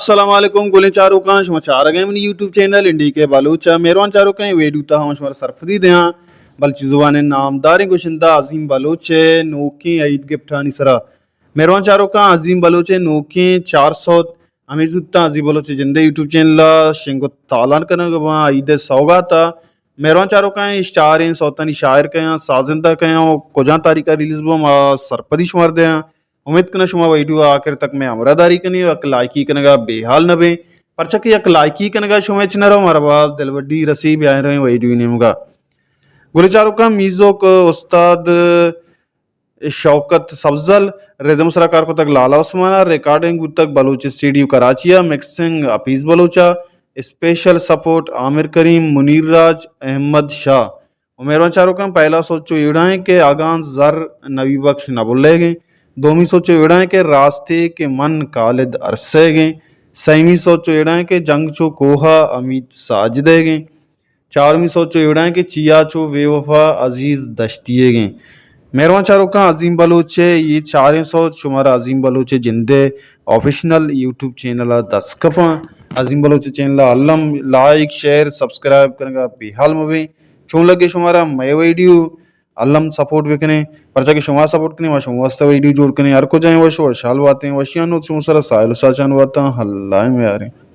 السلام علیکم گلیں چاروکاں، شما چارگ ءَ منی یوٹیوب چینل انڈی کے بلوچ ءَ۔ مہروان چاروکاں، اے ویڈیو تہا من شمارا سرپدی دیاں، بلوچی زبان ءِ نامداریں گشندہ عظیم بلوچ ءِ نوکیں عید گفٹانی سرا۔ مہروان چاروکاں، عظیم بلوچ ءِ نوکیں چار سوت ہمے زوتاں عظیم بلوچ ءِ جند ءِ یوٹیوب چینل ءَ شنگ ءُ تالان کنگ ءَ باں، عید ءِ سوگات ءَ۔ مہروان چاروکاں، اے چاریں سوتانی شاعر کئے آں، سازندہ کئے آں ءُ کجام تاریخ ءَ ریلیز بوت، ما سرپدی شمارا دیاں۔ امیت کناں شما ویڈیو ءِ آخر تک مئے ہمراہ داری کنی ءُ یک لائکی کنگ ءَ بے حال نہ بیں، پرچا کہ یک لائکی کنگ ءَ شمئے چہ نہ رو، مارا باز دلبڈی رسی۔ بیا رویں ویڈیو ءِ نیمگ ءَ۔ گلیں چاروکاں، میوزک استاد شوکت سبزل، ردم سرا کار کتگ لالا عثمان ءَ، ریکارڈنگ بوتگ بلوچ اسٹوڈیو کراچی ءَ، مکسنگ حفیظ بلوچ ءَ، اسپیشل سپورٹ عامر کریم، منیر راج، احمد شاہ۔ ءُ مہروان چاروکاں، پہلا سوت چو ایڑائیں کہ اگاں زر نبی بخش نہ بلئیگیں، دومی سوت چو ایڑائیں کہ راستے کہ من خالد ارسئیگیں، سیمی سوت چو ایڑائیں کہ جنگ چو کوہ ءَ حمید ساجدئیگیں، چارمی سوت چو ایڑائیں کہ چیا چو بے وفا عزیز دشتیئیگیں۔ مہروان چاروکاں، عظیم بلوچ ءِ اے چاریں سوت شمارا عظیم بلوچ ءِ جند ءِ آفیشنل یوٹیوب چینل ءَ دست کپاں۔ عظیم بلوچ ءِ چینل ءَ الم لائک، شیئر، سبسکرائب کنگ ءَ بے حال مہ بیں۔ چون لگے شمارا مئے ویڈیو؟ الم سپورٹ بکنیں، پرچا کہ شما سپورٹ کنیں، ما شما واسطہ ویڈیو جوڑ کنیں۔ ہر کجائیں وش وشحال باتیں، وشیان نوت شما سرا ساحل ءُ ساچان باتاں۔ اللہ ءِ میاریں۔